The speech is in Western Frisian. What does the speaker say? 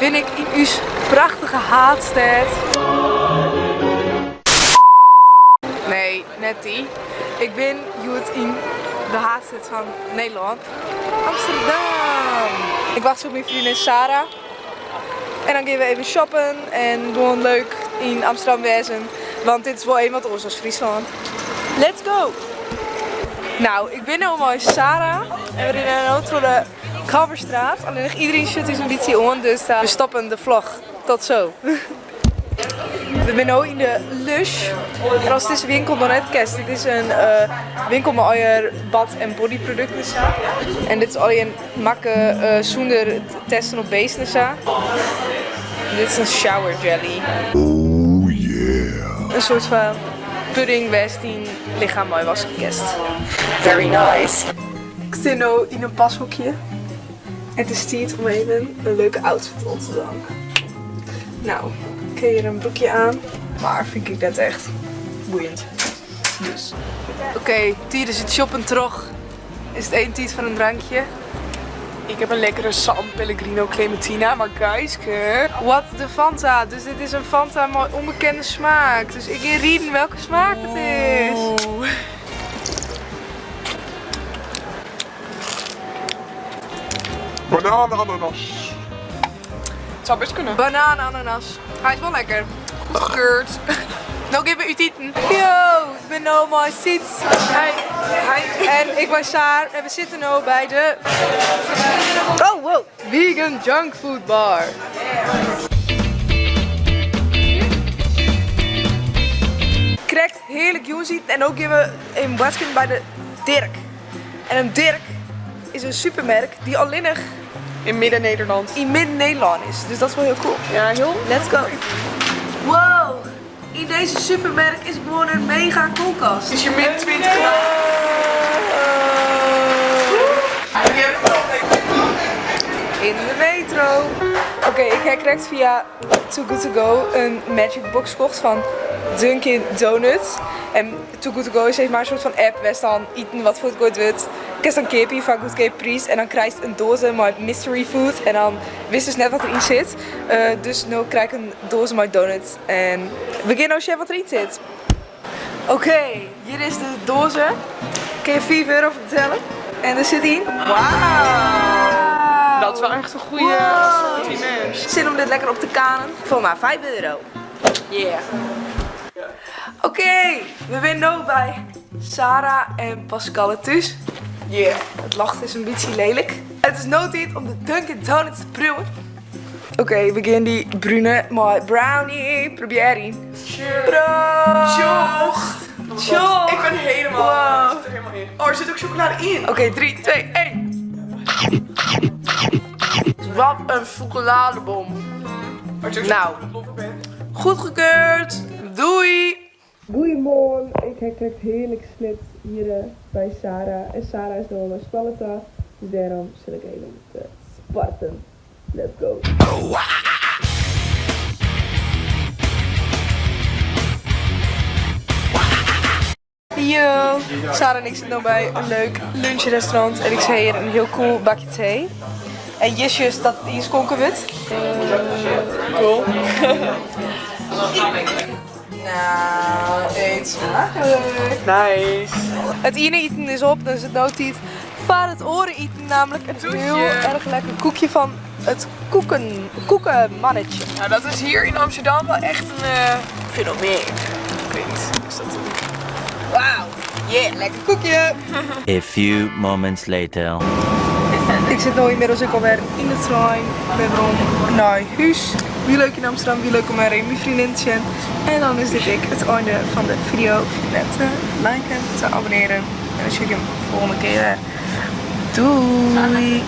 Bin ik yn ús prachtige haadstêd. Nee, net dy. Ik bin hjoed yn de haadstêd fan Nederlân, Amsterdam. Ik wachtsje op myn freondin Sarah. En dan gean we even shoppen en gewoan leuk yn Amsterdam wêzen. Want dit is wol even wat oars as Fryslân. Let's go! Nou, ik bin no mei Sarah en we rinne no troch de Kalverstraat. Allinnich iderien sjocht ús in bytsje oan, dus we stoppen de vlog. Tot zo! We binne no yn de Lush. En ast dizze winkel noch net kenst, dit is in winkel mei allegear bad en bodyprodukten en sa. En dit is allegear makke sûnder testen op beesten en sa. Dit is in shower jelly. Oh yeah. In soart fan pudding wêr'tst dyn lichem mei waske kinst. Very nice. Ik sit no yn in pashokje. En it is tiid om even in leuke outfit oan te dwaan. Nou, ik ha hjir in broekje aan, mar fyn ik net echt boeiend. Dus. Oké, tidens it shoppen troch is it even tiid foar in drankje. Ik heb een lekkere San Pellegrino Clementina, maar Geiske. What the Fanta, dus dit is in Fanta mei ûnbekende smaak. Dus ik gean rieden welke smaak it is. Oeh. Banaan ananas. Het zou best kunnen. Banaan ananas. Hy is wol lekker. Goedgekeurd. No gean we út iten. Yo, ik bin no mei Syts. Hi. Hi. En ik mei Saar en we sitte no by de Oh wow, vegan junk food bar. Krekt hearlik jûnsiten en no gean we even boadskipjen by de Dirk. En in Dirk is in supermerk dy't allinnich In midden-Nederland. yn midden-Nederlân is. Dus dat is wol hiel cool. Ja, hiel. Let's go. Wow, yn dizze supermerk is gewoan in mega koelkast. Het is hier min 20 graden. In de metro. Oké, ik heb krekt fia Too Good To Go in Magic Box kocht fan Dunkin' Donuts. En Too Good To Go is sis mar in soart fan app wêr'tst dan iten wat fuortgoaid wurdt, kinst dan keapje foar goedkeap priis en dan krijst in doaze mei mystery food en dan witst dus net wat deryn sit. Dus no krij ik in doaze mei donuts en we gean no sjen wat deryn sit. Oké, hjir is de doaze. Kin je 5 euro foar betelje en der sit yn. Wauw! Dat is wel echt een goede assortiment. Sin om dit lekker op te kanen. Foar mar 5 euro. Yeah. Oké, we binne no by Sarah en Pascalle thús. Yeah. It ljocht is in bytsje lelik. It is no tiid om de Dunkin' Donuts te priuwen. Oké, we gean dy brune mei brownie probearjen. Proost! Tjoch! Ik ben helemaal, Wow. ik zit er helemaal in. Oh, er zit ook chocolade in. Oké, 3, 2, 1. Wat een chocoladebom. Maar het is ook Nou. zo bent. Goedgekeurd. Doei! Goeiemoarn, ik ha krekt hearlik sliept hjir by Sarah. En Sarah is no nei skoalle ta, dus dêrom sil ik even te sporten. Let's go! Yo, Sarah en ik sitte no by in leuk lunchrestaurant en ik sil hjir in hiel cool bakje tee. En justjes dat it ynskonken wurdt. Cool. Nou, eet smakelijk. Nice. It iene iten is op, dan is it no tiid foar it oare iten, namelijk in hiel erch lekker koekje fan it koeken, koekenmannetje. Nou, dat is hier in Amsterdam wel echt een fenomeen. Ik weet niet, is dat een... Wauw, yeah, lekker koekje. A few moments later. Ik sit no ynmiddels ek alwer yn de trein. Ik bin werom nei hús. Wie leuk yn Amsterdam, wie leuk om wer even myn freondin te sjen. En dan is dit ek it einde fan de video. Ferjit net te liken, te abonnearjen. En dan sjoch ik jim de folgjende kear wer. Doei!